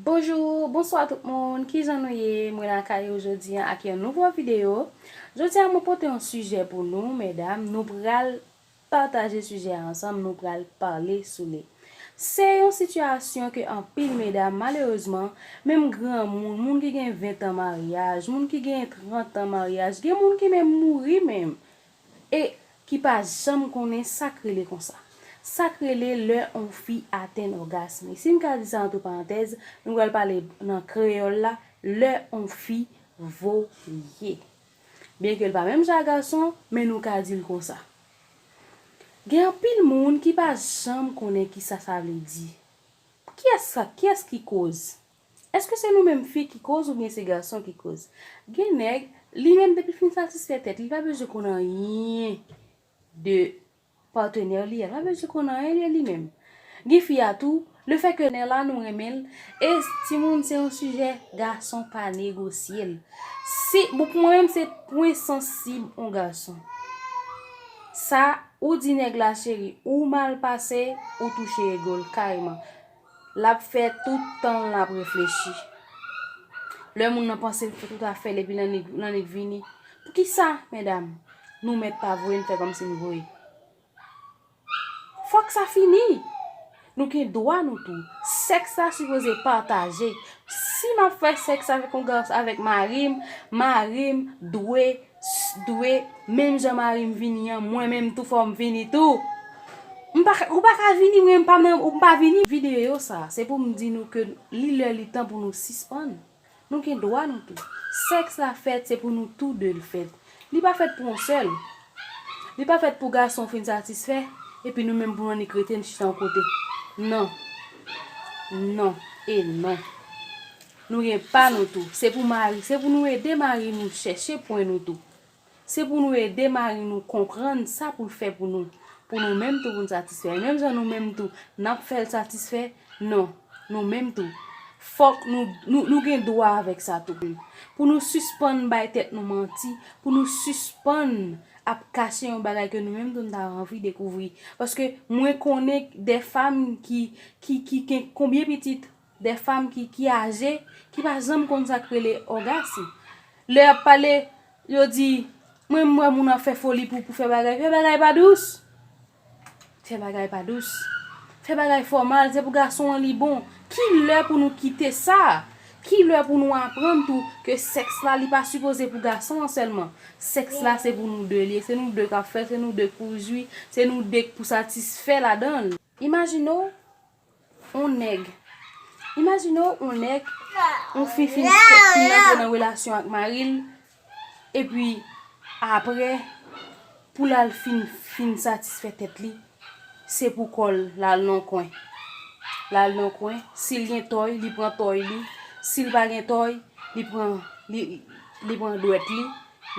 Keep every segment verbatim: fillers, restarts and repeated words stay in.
Bonjou, bonswa tout moun, kijan nou ye? Mwen lakay ou jodi an ak yon nouvo videyo. Jodi an mwen pote yon sijè pou nou, medam, nou pral pataje sijè a ansanm, nou pral pale sou li. Se yon sitiyasyon ke anpil medam, malerezman, menm granmoun, moun ki gen ven tan maryaj, moun ki gen trant tan maryaj, gen moun ki menm mouri menm, e ki pa janm konnen sa k rele konsa. Sa k rele lè on fi atenn ògasm li. Si m ka di sa antre parantèz, nou pral pale nan kreyòl la, lè on fi voye. Byenke l pa menm jan a gason, men nou ka di l konsa. Gen anpil moun ki pa janm konnen kisa sa vle di. Kiyès sa, kiyès ki koz? Èske se nou menm fi ki koz oubyen se gason ki koz? Gen nèg, li menm depi fin satisfè tèt li, li pa bezwen konn anyen de patnè li a, li pa bezwen konn anyen de li menm. Gen fi a tou, lefètke nèg la nou renmen l, e timoun se yon sijè gason pa negosye l. Si, bon, pou mwen menm se pwen sansib on gason. Sa, ou di nèg la cheri, ou mal pase, ou touche ego l kareman. L ap fè tout tan l ap reflechi. Lè moun nan panse l fè tout afè l epi lannik, lannik vini. Poukisa, medam, nou mèt pa voye n fè kòmsi n voye? Fòk sa fini. Nou gen dwa nou tou. Sèks la sipoze pataje. Si m ap fè sèks avèk yon gason, avèk mari m, mari m dwe, dwe, menm jan mari m vini an, mwen menm tou fò m vini tou. M pa, ou pa ka vini, mwen m pa nan, ou pa vini. Videyo sa, se pou m di nou ke li lè li tan pou nou sispann. Nou gen dwa nou tou. Sèks la fèt, se pou nou tou de l fèt. Li pa fèt pou yon sèl. Li pa fèt pou gason fin satisfè, epi nou menm pou nou annik rete n chita yon kote. Non. Non. E non. Nou gen pa nou tou. Se pou mari, se pou nou ede mari nou chèche pwen nou tou. Se pou nou ede mari nou konprann sa pou l fè pou nou. Pou nou menm tou pou n satisfè. E menm jan nou menm tou, n ap fè l satisfè, non, nou menm tou. Fòk nou, nou, nou gen dwa avèk sa tou. Pou nou sispann bay tèt nou manti, pou nou sispann ap kache yon bagay ke nou menm tou n ta anvi dekouvri. Paske mwen konnen de fanm ki, ki, ki gen konbyen pitit, de fanm ki, ki aje, ki pa janm konn sa k rele ògasm. Lè y ap pale, yo di, mwen m wè moun ap fè foli pou, pou fè bagay. Fè bagay pa dous. Fè bagay pa dous. Fè bagay fòmal, se pou gason an li bon. Ki lè pou nou kite sa? Ki lè pou nou aprann tou ke sèks la, li pa sipoze pou gason an sèlman? Sèks la, se pou nou de li ye. Se nou de k ap fè, se nou de k pou jwi, se nou de k pou satisfè ladan l. Imajine w, on nèg. Imajine w, on nèg, on fi fin, fin antre nan relasyon ak mari l, epi apre, pou l al fin, fin satisfè tèt li, se pou kò l, l al nan kwen. L al nan kwen, si l gen tòy, li pran tòy li, si l pa gen tòy, li pran, li, li pran dwèt li,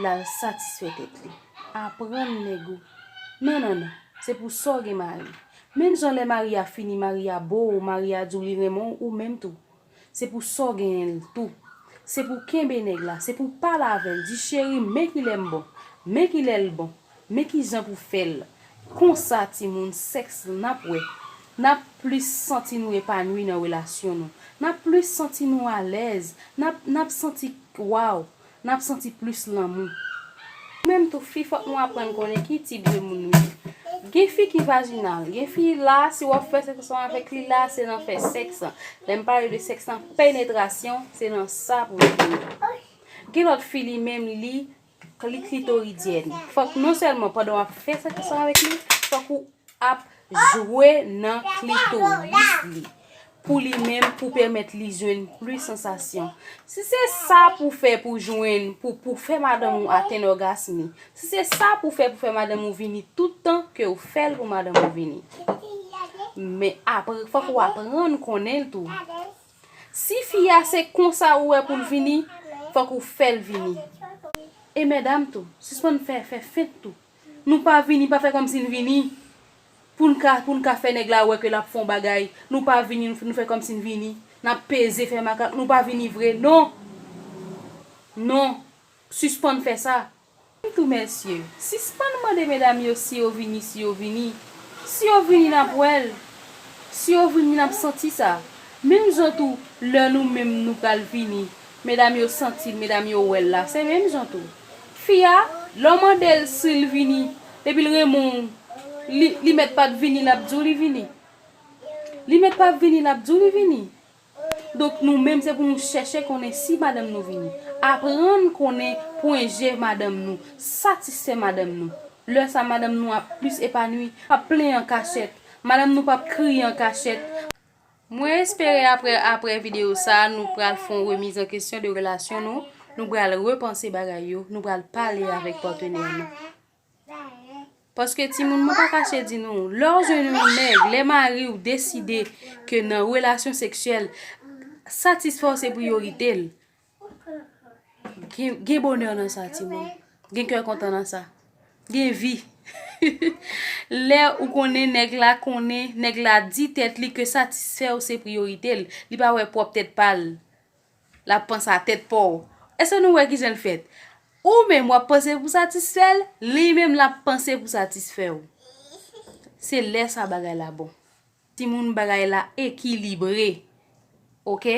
l al satisfè tèt li. Aprann nèg ou. Non, non, non. Se pou sa w gen mari. Menm jan lè mari a fini, mari a bo w, mari a di w li renmen w, ou menm tou. Se pou sa w genyen l tou. Se pou w kenbe nèg la, se pou w pale avè l, di, cheri, men kilè m bon, men kilè l bon, men kijan pou fè l. Konsa, timoun, sèks n ap wè, n ap plis santi nou epanwi nan relasyon nou. N ap plis santi nou alèz, n ap, n ap santi, waw, n ap santi plis lanmou. Menm tou fi, fòk nou aprann konnen ki tip de moun nou ye. Gen fi ki vajinal, gen fi la, si w ap fè sèks ansanm avèk li la, se nan fè sèks. Lè m pale de sèks nan penetrasyon, se nan sa pou l fini. Gen lòt fi li menm li, li klitoridyèn. Fòk non sèlman pandan w ap fè sèks ansanm avèk li, fòk ou ap jwe nan klitoris li. Pou li menm, pou pèmèt li jwenn plis sansasyon. Si se sa pou fè pou jwenn, pou, pou fè madanm ou atenn ògasm li, si se sa pou fè, pou fè madanm ou vini tout tan ke ou fè l pou madanm ou vini. Men apre, fòk ou aprann konnen l tou. Si fi a se konsa ou wè pou l vini, fòk ou fè l vini. E medam tou, sispann fè, fè fent tou. Nou pa vini, pa fè kòmsi n vini. Pou n ka, pou n ka fè nèg la wè ke l ap fè yon bagay. Nou pa vini, nou, nou fè kòmsi n vini. N ap peze, fè makak. Nou pa vini vre, non. Non. Sispann fè sa. Tou mesye, sispann mande medam yo si yo vini, si yo vini. Si yo vini, n ap wè l. Si yo vini, n ap santi sa. Menm jan tou, lè nou menm nou pral vini, medam yo santi l, medam yo wè l la, se menm jan tou. Fi a, lè w mande l si l vini, depi l renmen w, li, li mèt pa t vini, l ap di w li vini. Li mèt pa vini, l ap di w li vini. Donk, nou menm, se pou nou chèche konnen si madanm nou vini. Aprann konnen pwen je madanm nou, satisfè madanm nou. Lè sa, madanm nou ap plis epanwi, p ap plenyen an kachèt. Madanm nou p ap kriye an kachèt. Mwen espere apre, apre videyo sa, nou pral fè yon remiz an kesyon de relasyon nou. Nou pral repanse bagay yo. Nou pral pale avèk patnè nou. Paske timoun, mwen pa kache di nou, lè w jwenn yon nèg, lè mari w deside ke nan relasyon seksyèl, satisfè w se priyorite l. Gen, gen bonè nan sa, timoun. Gen kè kontan nan sa. Gen vi. Lè ou konnen nèg la konnen, nèg la di tèt li ke satisfè w se priyorite l. Li pa wè pwòp tèt pa l. L ap panse a tèt pa w. Èske nou wè kijan l fèt? Ou menm w ap panse pou satisfè l, li menm l ap panse pou satisfè w. Se lè sa bagay la bon. Timoun, bagay la ekilibre. Oke?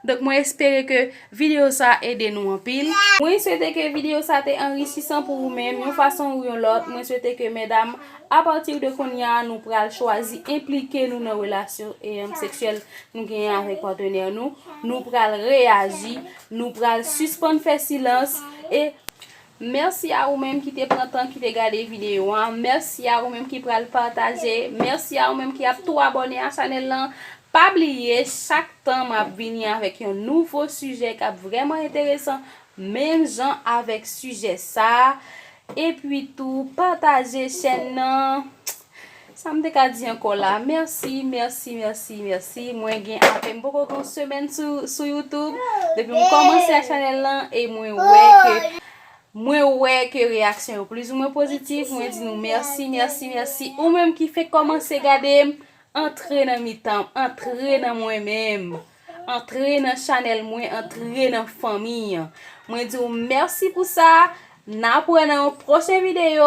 Donk, mwen espere ke videyo sa ede nou anpil. Mwen swete ke videyo sa te anrichisan pou ou menm, yon fason ou yon lòt. Mwen swete ke medam, apati de kounye a, nou pral chwazi enplike nou nan relasyon, e, seksyèl nou genyen avèk patnè nou. Nou pral reyaji, nou pral sispann fè silans, e mèsi a ou menm ki te pran tan, ki te gade videyo a. Mèsi a ou menm ki pral pataje. Mèsi a ou menm ki ap tou abòne a chanèl lan. Pa bliye, chak tan m ap vini avèk yon nouvo sijè k ap vrèman enteresan, menm jan avèk sijè sa a. Epi tou, pataje chèn nan. Sa m te ka di ankò la? Mèsi, mèsi, mèsi, mèsi. Mwen gen apèn, m poko gen yon semèn sou, sou YouTube. Depi m kòmanse a chanèl lan, e mwen wè ke, mwen wè ke reyaksyon yo plizoumwen pozitif. Mwen di nou mèsi, mèsi, mèsi. Ou menm ki fenk kòmanse gade m, antre nan mitan m, antre nan mwen menm. Antre nan chanèl mwen, antre nan fanmi an. Mwen di w mèsi pou sa. N ap wè nan yon pwochen videyo.